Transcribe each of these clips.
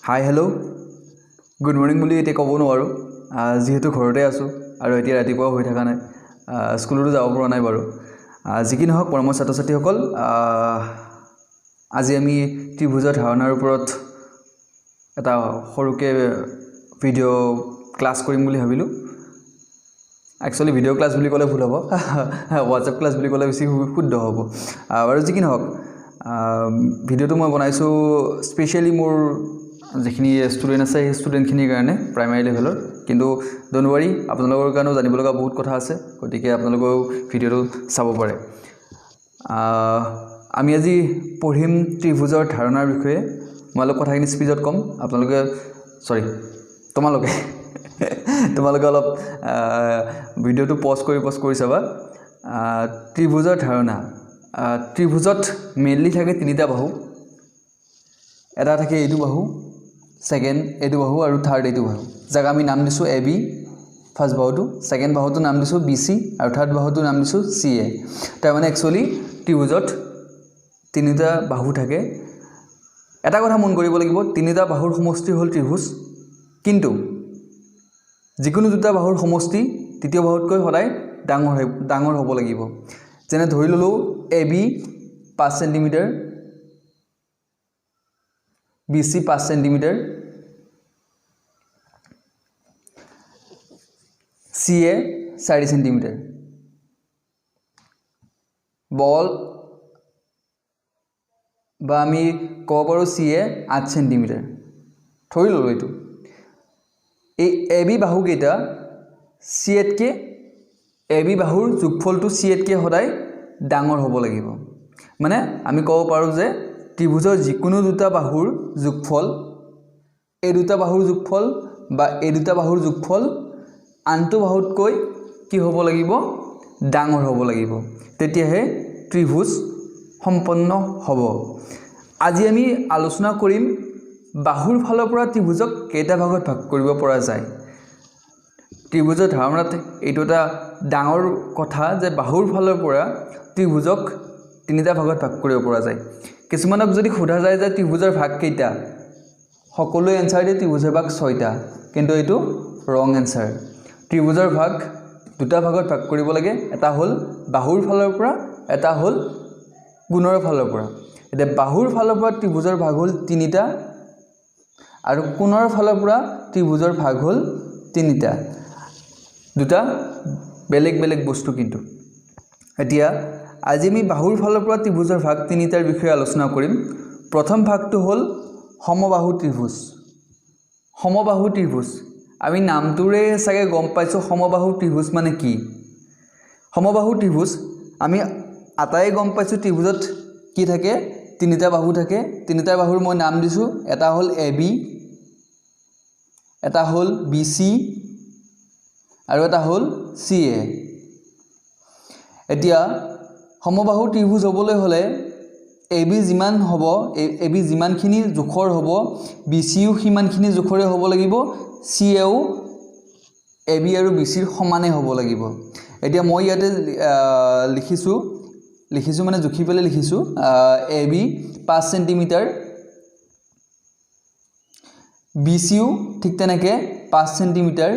হাই, hello', good morning বুলি এতিয়া ক'ব নোৱাৰোঁ, যিহেতু ঘৰতে আছোঁ আৰু এতিয়া ৰাতিপুৱাও হৈ থকা নাই, স্কুলতো যাব পৰা নাই বাৰু। যি কি নহওক, মৰমৰ ছাত্ৰ ছাত্ৰীসকল, আজি আমি ত্ৰিভুজৰ ধাৰণাৰ ওপৰত এটা সৰুকৈ ভিডিঅ' ক্লাছ কৰিম বুলি ভাবিলোঁ। একচুৱেলি ভিডিঅ' ক্লাছ বুলি ক'লে ভুল হ'ব, হোৱাটছএপ ক্লাছ বুলি ক'লে বেছি শুদ্ধ হ'ব। বাৰু যি কি নহওক, ভিডিঅ'টো মই বনাইছোঁ স্পেচিয়েলি মোৰ যিখিনি ষ্টুডেণ্ট আছে সেই ষ্টুডেণ্টখিনিৰ কাৰণে প্ৰাইমাৰী লেভেলৰ, কিন্তু don't worry, আপোনালোকৰ কাৰণেও জানিব লগা বহুত কথা আছে, গতিকে আপোনালোকেও ভিডিঅ'টো চাব পাৰে। আমি আজি পঢ়িম ত্ৰিভুজৰ ধাৰণাৰ বিষয়ে। মই অলপ কথাখিনি স্পীডত ক'ম, আপোনালোকে চৰি তোমালোকে তোমালোকে অলপ ভিডিঅ'টো পজ কৰি পজ কৰি চাবা। ত্ৰিভুজৰ ধাৰণা। ত্ৰিভুজত মেইনলি থাকে তিনিটা বাহু, এটা থাকে এইটো বাহু, ছেকেণ্ড এইটো বাহু আৰু থাৰ্ড এইটো বাহু, যাক আমি নাম দিছোঁ এ বি ফাৰ্ষ্ট বাহুটো, ছেকেণ্ড বাহুটোৰ নাম দিছোঁ বি চি আৰু থাৰ্ড বাহুটোৰ নাম দিছোঁ চি এ। তাৰমানে একচুৱেলি ত্ৰিভুজত তিনিটা বাহু থাকে। এটা কথা মন কৰিব লাগিব, তিনিটা বাহুৰ সমষ্টি হ'ল ত্ৰিভুজ, কিন্তু যিকোনো দুটা বাহুৰ সমষ্টি তৃতীয় বাহুতকৈ সদায় ডাঙৰ হ'ব লাগিব। যেনে ধৰি ল'লোঁ A B 5 centimetre, B C 5 centimetre, C A 4 centimetre. বল বা আমি ক'ব পাৰোঁ চি এ 8 চেণ্টিমিটাৰ, ধৰি ল'লোঁ এইটো। এই A B বাহুকেইটা C এতকৈ, A B বাহুৰ যোগফলটো চি এতকৈ সদায় ডাঙৰ হ'ব লাগিব। মানে আমি ক'ব পাৰোঁ যে ত্ৰিভুজৰ যিকোনো দুটা বাহুৰ যোগফল, এই দুটা বাহুৰ যোগফল বা এই দুটা বাহুৰ যোগফল আনটো বাহুতকৈ কি হ'ব লাগিব, ডাঙৰ হ'ব লাগিব, তেতিয়াহে ত্ৰিভুজ সম্পন্ন হ'ব। আজি আমি আলোচনা কৰিম বাহুৰ ফালৰ পৰা ত্ৰিভুজক কেইটা ভাগত ভাগ কৰিব পৰা যায়। ত্ৰিভুজৰ ধাৰণাত এইটো এটা ডাঙৰ কথা যে বাহুৰ ফালৰ পৰা ত্ৰিভুজক তিনিটা ভাগত ভাগ কৰিব পৰা যায়। কিছুমানক যদি সোধা যায় যে ত্ৰিভুজৰ ভাগ কেইটা, সকলোৱে এনচাৰ দিয়ে ত্ৰিভুজৰ ভাগ 6টা, কিন্তু এইটো ৰং এনচাৰ। ত্ৰিভুজৰ ভাগ দুটা ভাগত ভাগ কৰিব লাগে, এটা হ'ল বাহুৰ ফালৰ পৰা, এটা হ'ল গুণৰ ফালৰ পৰা। এতিয়া বাহুৰ ফালৰ পৰা ত্ৰিভুজৰ ভাগ হ'ল তিনিটা আৰু কোণৰ ফালৰ পৰা ত্ৰিভুজৰ ভাগ হ'ল তিনিটা, দুটা বেলেগ বেলেগ বস্তু কিন্তু। এতিয়া আজি আমি বাহুৰ ফালৰ পৰা ত্ৰিভুজৰ ভাগ তিনিটাৰ বিষয়ে আলোচনা কৰিম। প্ৰথম ভাগটো হ'ল সমবাহু ত্ৰিভুজ। সমবাহু ত্ৰিভুজ আমি নামটোৰে চাগে গম পাইছোঁ সমবাহু ত্ৰিভুজ মানে কি। সমবাহু ত্ৰিভুজ আমি আটাইয়ে গম পাইছোঁ ত্ৰিভুজত কি থাকে, তিনিটা বাহু থাকে। তিনিটা বাহুৰ মই নাম দিছোঁ, এটা হ'ল এ বি, এটা হ'ল বি চি আৰু এটা হ'ল চি এ। এতিয়া সমবাহু ত্ৰিভুজ হ'বলৈ হ'লে এ বি যিমান হ'ব, এ বি যিমানখিনি জোখৰ হ'ব, বি চিও সিমানখিনি জোখৰে হ'ব লাগিব, চি এও এ বি আৰু বি চিৰ সমানে হ'ব লাগিব। এতিয়া মই ইয়াতে লিখিছোঁ, লিখিছোঁ মানে জুখি পেলাই লিখিছোঁ, এ বি 5 চেণ্টিমিটাৰ, বি চিও ঠিক তেনেকৈ 5 চেণ্টিমিটাৰ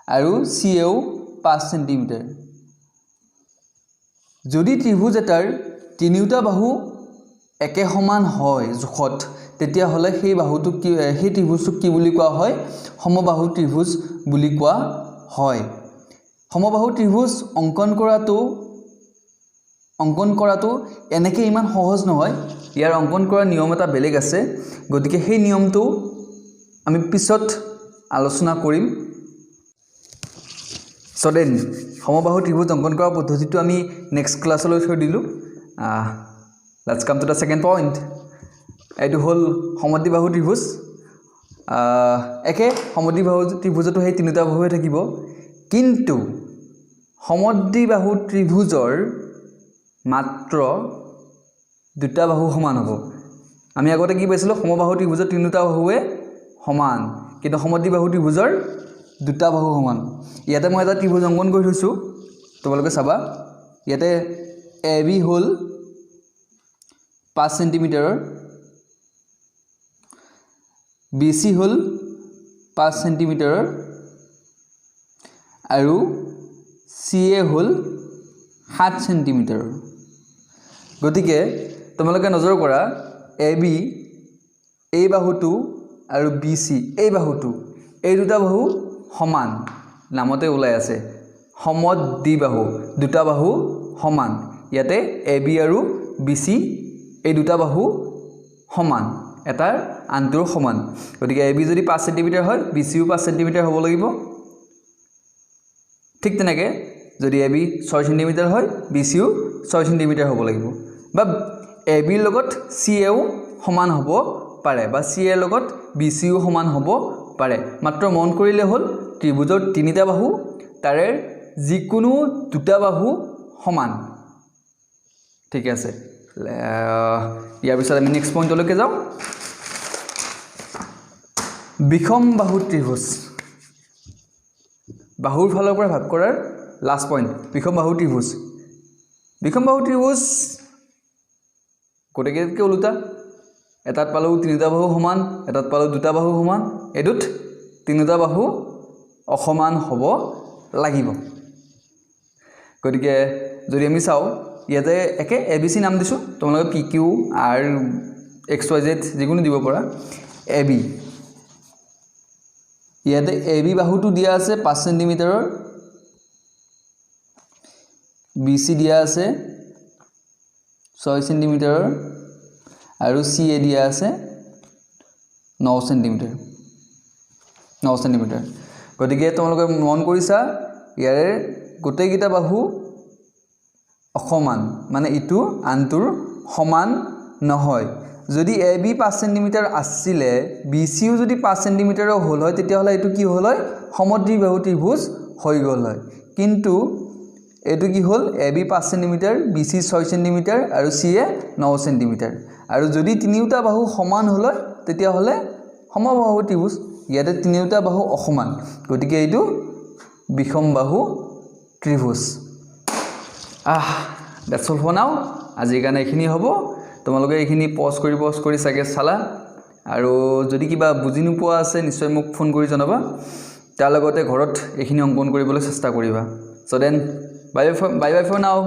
আৰু চি এও 5 চেণ্টিমিটাৰ। যদি ত্ৰিভুজ এটাৰ তিনিওটা বাহু একে সমান হয় জোখত, তেতিয়াহ'লে সেই বাহুটোক কি, সেই ত্ৰিভুজটোক কি বুলি কোৱা হয়, সমবাহু ত্ৰিভুজ বুলি কোৱা হয়। সমবাহু ত্ৰিভুজ অংকন কৰাটো এনেকৈ ইমান সহজ নহয়, ইয়াৰ অংকন কৰাৰ নিয়ম এটা বেলেগ আছে, গতিকে সেই নিয়মটো আমি পিছত আলোচনা কৰিম। চ' then সমবাহু ত্ৰিভুজ অংকন কৰা পদ্ধতিটো আমি নেক্সট ক্লাছলৈ থৈ দিলোঁ। Let's come to the second point. এইটো হ'ল সমদ্বিবাহু ত্ৰিভুজ। একে সমদ্বিবাহু ত্ৰিভুজতো সেই তিনিটা বাহুৱে থাকিব, কিন্তু সমদ্বিবাহু ত্ৰিভুজৰ মাত্ৰ দুটা বাহু সমান হ'ব। আমি আগতে কি পাইছিলোঁ, সমবাহু ত্ৰিভুজৰ তিনিটা বাহুৱে সমান, কিন্তু সমদ্বিবাহু ত্ৰিভুজৰ দুটা বাহু সমান। ইয়াতে মই এটা ত্ৰিভুজ অংকন কৰি থৈছোঁ, তোমালোকে চাবা। ইয়াতে এ বি হ'ল 5 চেণ্টিমিটাৰৰ, বি চি হ'ল 5 চেণ্টিমিটাৰৰ আৰু চি এ হ'ল 7 চেণ্টিমিটাৰৰ। গতিকে তোমালোকে নজৰ কৰা, এ বি এই বাহুটো আৰু বি চি এই বাহুটো, এই দুটা বাহু সমান। নামতে ওলাই আছে সমদ্বিবাহু, দুটা বাহু সমান। ইয়াতে এ বি আৰু বি চি এই দুটা বাহু সমান, এটাৰ আনটোৰ সমান। গতিকে এ বি যদি 5 চেণ্টিমিটাৰ হয়, বি চিও 5 চেণ্টিমিটাৰ হ'ব লাগিব। ঠিক তেনেকৈ যদি এ বি 6 চেণ্টিমিটাৰ হয়, বি চিও 6 চেণ্টিমিটাৰ হ'ব লাগিব। বা এ বিৰ লগত চি এও সমান হ'ব পাৰে বা চি এৰ লগত বি চিও সমান হ'ব পাৰে। মাত্ৰ মন কৰিলে হ'ল, ত্ৰিভুজৰ তিনিটা বাহু, তাৰে যিকোনো দুটা বাহু সমান। ঠিকে আছে। ইয়াৰ পিছত আমি নেক্সট পইণ্টলৈকে যাওঁ, বিষম বাহু ত্ৰিভুজ। বাহুৰ ফালৰ পৰা ভাগ কৰাৰ লাষ্ট পইণ্ট, বিষম বাহু ত্ৰিভুজ। বিষম বাহু ত্ৰিভুজ গোটেইকেইটাতকৈ ওলোটা। এটাত পালোঁ তিনিটা বাহু সমান, এটাত পালোঁ দুটা বাহু সমান, এইটোত তিনিটা বাহু অসমান হ'ব লাগিব। গতিকে যদি আমি চাওঁ, ইয়াতে একে এ বি চি নাম দিছোঁ, তোমালোকে P Q R x Y Z যিকোনো দিব পাৰা। এ বি, ইয়াতে এ বি বাহুটো দিয়া আছে 5 চেণ্টিমিটাৰৰ, বি চি দিয়া আছে 6 চেণ্টিমিটাৰৰ আৰু চি এ দিয়া আছে 9 চেণ্টিমিটাৰ, 9 চেণ্টিমিটাৰ। গতিকে তোমালোকে মন কৰিছা, ইয়াৰে গোটেইকেইটা বাহু অসমান, মানে ইটো আনটোৰ সমান নহয়। যদি এ বি 5 চেণ্টিমিটাৰ আছিলে, বি চিও যদি 5 চেণ্টিমিটাৰৰ হ'ল হয়, তেতিয়াহ'লে এইটো কি হ'ল হয়? সমদ্বিবাহু ত্ৰিভুজ হৈ গ'ল হয়। কিন্তু এইটো কি হ'ল? A B 5 centimetre, B C 6 centimetre আৰু চি এ 9 চেণ্টিমিটাৰ। আৰু যদি তিনিওটা বাহু সমান হ'ল হয়, তেতিয়াহ'লে সমবাহু ত্ৰিভুজ। ইয়াতে তিনিওটা বাহু অসমান, গতিকে এইটো বিষম বাহু ত্ৰিভুজ। That's all for now. আজিৰ কাৰণে এইখিনি হ'ব। তোমালোকে এইখিনি পজ কৰি পজ কৰি চাগে চালা আৰু যদি কিবা বুজি নোপোৱা আছে, নিশ্চয় মোক ফোন কৰি জনাবা। তাৰ লগতে ঘৰত এইখিনি অংকন কৰিবলৈ চেষ্টা কৰিবা। So then, bye bye bye for now.